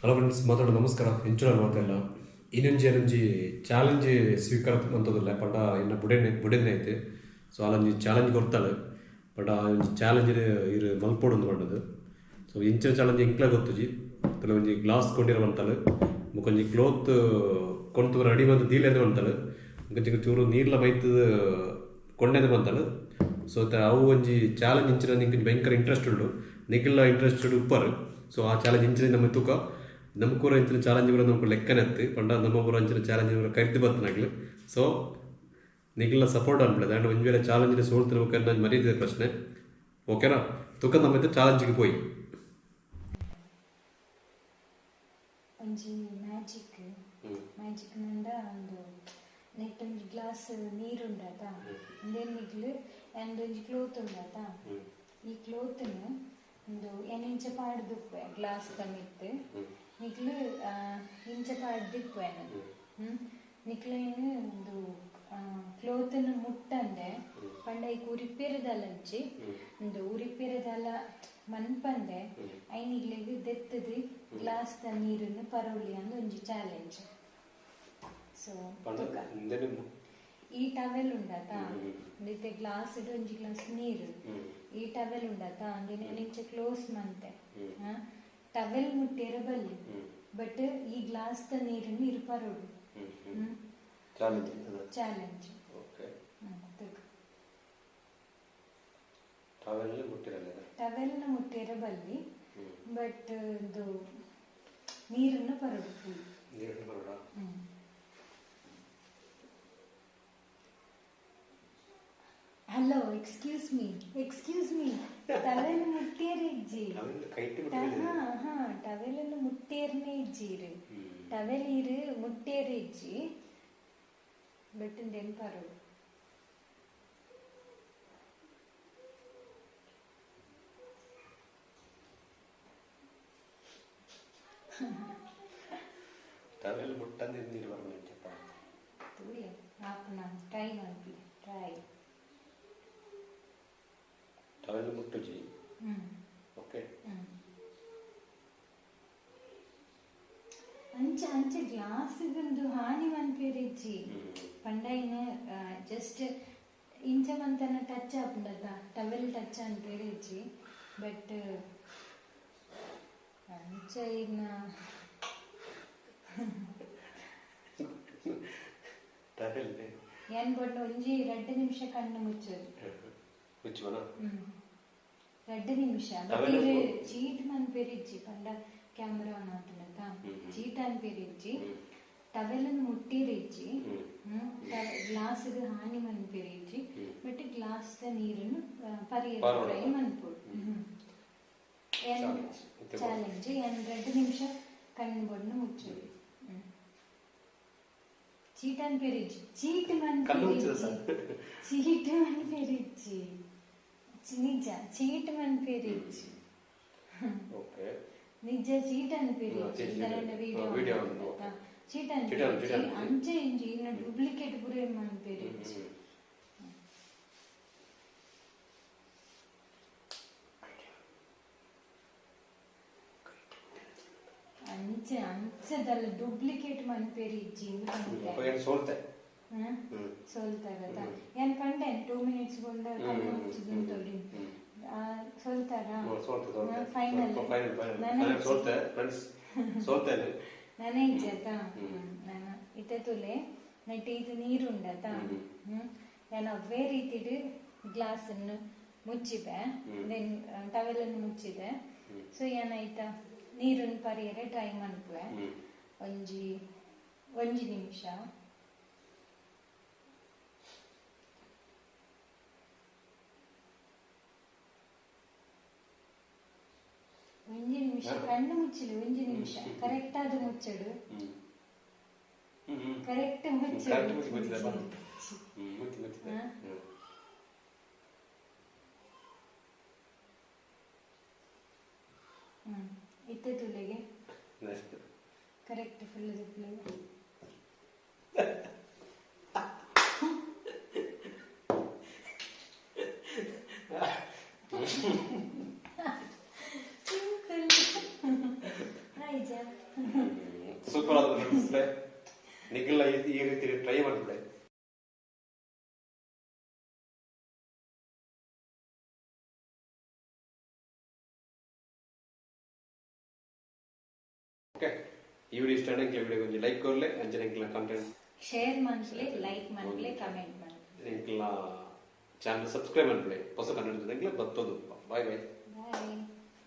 Hello friends, ಮಾತಾಡೋ ನಮಸ್ಕಾರ. ಎಂಚುಲ ಮಾತೆಲ್ಲ ಇನ್ನೊಂಜಿ ಏನೊಂಜಿ ಚಾಲೆಂಜ್ ಸ್ವೀಕಾರ ಮಂತೊಂದುಲ್ಲೆ ಪಂಡ ಎನ್ನ ಬುಡೆನೆ ಬುಡೆನೆ ಐತೆ. ಸೊ ಅಲ್ಲೊಂಜಿ ಚಾಲೆಂಜ್ ಕೊರ್ತಾಳೆ ಪಂಡ ಆ ಒಂಜಿ ಚಾಲೆಂಜ್ ಇರು ಮಲ್ಪೊಡು ಪಂಡದು. ಸೊ ಇಂಚಿನ ಚಾಲೆಂಜ್ ಎಂಕ್ಲ ಗೊತ್ತುಜಿ. ಒಂಜಿ ಗ್ಲಾಸ್ ಕೊಂಡಿರ ಮಂತಾಳೆ, ಬೊಕೊಂಜಿ ಕ್ಲೋತ್ ಕೊಂತು ರೆಡಿ ಬಂದು ದೀಲೆಂದು ಮಂತಾಳೆ, ಬೊಕೊಂಜಿ ಚೂರು ನೀರ್ಲ ಮೈತದ ಕೊಂಡೆಂದು ಬಂತಾಳೆ. ಸೊ ಅವು ಒಂಜಿ ಚಾಲೆಂಜ್ ಇಂಚಿನ ನಿಂಕ್ ಭಯಂಕರ ಇಂಟ್ರೆಸ್ಟ್ ಉಂಡು, ನಿಕ್ಲ ಇಂಟ್ರೆಸ್ಟ್ ಉಪ್ಪರು. ಸೊ ಆ ಚಾಲೆಂಜ್ ಇಂಚಿನ ನಮ್ಮ ತೂಕ ನಮಕೂರ ಇಂಚಿನ ಚಾಲೆಂಜ್ ಕೂಡ ನಮಕ್ ಲೆಕ್ಕನೆ ಅತ್ತು ಪಂಡ ನಮ್ಮ ಪೂರ ಅಂಚಿನ ಚಾಲೆಂಜ್ ಪೂರ ಕರಿದು ಬತ್ತನಾಗ್ಲು. ಸೊ ನಿಕ್ಲ ಸಪೋರ್ಟ್ ಅನ್ಬಿಡೋದು ಆ್ಯಂಡ್ ಒಂಜಿ ವೇಳೆ ಚಾಲೆಂಜ್ ಸೋಲ್ತಿನ ಬೊಕ್ಕ ನಾನು ಮರ್ಯಾದೆ ಪ್ರಶ್ನೆ. ಓಕೆನಾ? ತೂಕ ನಮ್ಮ ಚಾಲೆಂಜ್ಗೆ ಪೋಯಿ. ಒಂಜಿ ಮ್ಯಾಜಿಕ್ ಮ್ಯಾಜಿಕ್ ನಂಡ ಒಂದು ನೆಟ್ ಒಂಜಿ ಗ್ಲಾಸ್ ನೀರುಂಡಾತ, ಇಂದೆನ್ ನಿಗ್ಲು ಅಂಡ್ ಒಂಜಿ ಕ್ಲೋತ್ ಉಂಡಾತ. ಈ ಕ್ಲೋತ್ನು ಒಂದು ಏನ್ ಇಂಚ ಪಾಡ್ದುಪ್ಪೆ ಗ್ಲಾಸ್ ದ ಮಿತ್ತ್, ನಿಕ್ಲು ಇಂಚ ಪಾಡ್ದಿಪ್ಪೆ. ನಿಕ್ಲೇನ್ ಒಂದು ಕ್ಲೋತ್ನು ಮುಟ್ಟಂದೆ ಪಂಡ ಐಕ್ ಉರಿಪೆರದಲಂಚಿ ಒಂದು ಉರಿಪೆರದಲ ಮನ್ಪಂದೆ ಐನಿಗ್ಲೆಗ್ ದೆತ್ತದು ಗ್ಲಾಸ್ ದ ನೀರನ್ನು ಪರೋಲಿ ಅಂದ್ ಒಂಜಿ ಚಾಲೆಂಜ್. ಸೊ ಈ ಟವೆಲ್ ಉಂಡಾತ, ಇತ್ತೆ ಗ್ಲಾಸ್ ಒಂಜಿ ಗ್ಲಾಸ್ ನೀರು, ಈ ಟವೆಲ್ ಉಂಡಾತ, ಅಂದಿನ ಇಂಚ ಕ್ಲೋಸ್ ಮಂತೆ ಟವೆಲ್ ಮುಟ್ಟಿರ ಬಲ್ಲಿ, ಬಟ್ ಈ ಗ್ಲಾಸ್ ದ ನೀರನ್ನು ಇರು ಪರೋಡು. ಚಾಲೆಂಜ್. ಟವೆಲ್ ನ ಮುಟ್ಟಿರ ಬಲ್ಲಿ, ಬಟ್ ಇದು ನೀರನ್ನು ಪರೋಡು full. Hello, excuse me, excuse me, towel ಮುಟ್ಟೇರ್ ಇಜ್ಜಿ. ಹಾ ಹಾ, ಟವೆಲ್ ಅನ್ನು ಮುಟ್ಟೇರ್ನೆ ಇಜ್ಜಿ, ಇರು ಟವೆಲ್ ಇರು ಮುಟ್ಟೇರ್ ಇಜ್ಜಿ, ಬಟ್ ಇಂದೆನ್ ಪರೋಡು. ಟವೆಲ್ ಮುಟ್ಟಂದೆ ನೀರು ಬರೋಣ. ತೂಲೆ ಆಪುನ ಟ್ರೈ ಮನ್ಪುಲೆ ಟ್ರೈ. ಟವೆಲ್ ಮುಟ್ಟುಜಿ. ಓಕೆ. ಅಂಚ ಅಂಚ ಗ್ಲಾಸ್ ಒಂದು ಹಾನಿ ಮನ್ಪೇರಿಜ್ಜಿ ಪಂಡ ಇನ್ ಜಸ್ಟ್ ಇಂಚ ಮಂತನ ಟಚ್ ಆಪುಂಡತ, ಟವೆಲ್ ಟಚ್ ಅನ್ಪೇರಿಜ್ಜಿ, ಬಟ್ ಅಂಚ ಇನ್ನ ಟವೆಲ್ ಏನ್ ಬಣ್ಣ ಒಂಜಿ 2 ನಿಮಿಷ ಕಣ್ಣು ಮುಚ್ಚೋದು. ಮುಚ್ಚುವನ? 2 ನಿಮಿಷ. ಚೀಟ್ ಮನ್ಪೇರಿಜ್ಜಿ ಪಂಡ ಕ್ಯಾಮರಾ ಆನ್ ಆತುಂಡತ, ಚೀಟ್ ಅನ್ಪೇರಿಜ್ಜಿ, ಟವೆಲ್ ಮುಟ್ಟಿರಿಜ್ಜಿ, ಗ್ಲಾಸ್ ಹಾನಿ ಮನ್ಪೇರಿಜ್ಜಿ, ಬಟ್ ಗ್ಲಾಸ್ ದ ನೀರನ್ನು ಪರಿಯರ ಟ್ರೈ ಮನ್ಪೊಡು. ಚಾಲೆಂಜ್. ಏನ್ 2 ನಿಮಿಷ ಕಣ್ಣು ಬಣ್ಣ ಮುಚ್ಚೋದು. ಚೀಟ್ ಅನ್ಪೇರಿಜ್ಜಿ, ಚೀಟ್ ಮನ್ಪೇರಿಜ್ಜಿ, ಚೀಟ್ ಮನ್ಪೇರಿಜ್ಜಿ, ನಿಜ ಚೀಟ್ ಮನ್ಪೇರಿಜ್ಜಿ, ನಿಜ ಚೀಟ್ ಅನ್ಪೇರಿಜ್ಜಿ. ವಿಡಿಯೋ ಚೀಟ್ ಅನ್ಪೇರಿಜ್ಜಿ, ಅಂಚೆ ಇಂಜಿ ಇನ್ನ ಡೂಪ್ಲಿಕೇಟ್ ಪೂರ ಮನ್ಪೇರಿಜ್ಜಿ. ಅಂಚೆ ಅಂಚೆದಲ್ಲ ಡೂಪ್ಲಿಕೇಟ್ ಮನ್ಪೇರಿಜ್ಜಿ. ಸೋಲ್ತಾರತ ಏನ್ ಪಂಡೆ 2 ಮಿನಿಟ್ಸ್ ಗೊಂಡ ಕಣ್ಣು ಮುಚ್ಚುದುಂತೊಲಿ ಸೋಲ್ತಾರ. ಫೈನಲ್ ನಾನೇ ಇಜ್ಜಾತ. ನಾನು ಇತ್ತೆ ತುಲೆ ನೆಟ್ ಇದು ನೀರು ಉಂಡತ, ನಾನು ಅವೇ ರೀತಿಡ್ ಗ್ಲಾಸ್ ಅನ್ನು ಮುಚ್ಚಿದೆ, then towel ಅನ್ನು ಮುಚ್ಚಿದೆ. ಸೊ ಏನಾಯ್ತ ನೀರನ್ನು ಪರಿಯರೆ ಟ್ರೈ ಮನ್ಪುವೆ ಒಂಜಿ ಒಂಜಿ ನಿಮಿಷ. ಒಂಜಿ ನಿಮಿಷ ಕಣ್ಣು ಮುಚ್ಚಿಲು, ಒಂಜಿ ನಿಮಿಷ ಕರೆಕ್ಟ್ ಆದ ಮುಚ್ಚಡು, ಕರೆಕ್ಟ್ ಮುಚ್ಚಡು. ಇತ್ತೆ ತುಲೆಗೆ ಕರೆಕ್ಟ್ ಫುಲ್ ತುಲೆಗೆ. ಸಿಂಪಲ್. ಆಯ್ಜಾ? ತಿನ್ಸ್ಲೆ. ನಿಗಲ ಈ ರೀತಿ ಟ್ರೈ ಮಾಡ್ಬಿಡೆ. ಓಕೆ, ಈ ವಿಡಿಯೋ ಇಷ್ಟ ಆಂಡ ವಿಡಿಯೋ ಒಂಜಿ ಲೈಕ್ ಕೊರ್ಲೆ, ಅಂಚನೆ ಎಂಕ್ಲ ಕಂಟೆಂಟ್ ಶೇರ್ ಮನ್ಪುಲೆ, ಲೈಕ್ ಮನ್ಪುಲೆ, ಕಮೆಂಟ್ ಮನ್ಪುಲೆ, ಎಂಕ್ಲ ಚಾನಲ್ ಸಬ್ಸ್ಕ್ರೈಬ್ ಮನ್ಪುಲೆ. ಹೊಸ ಕಂಟೆಂಟ್ ಎಂಕ್ಲ ಬತ್ತೋದು. Bye bye. ಬಾಯ್.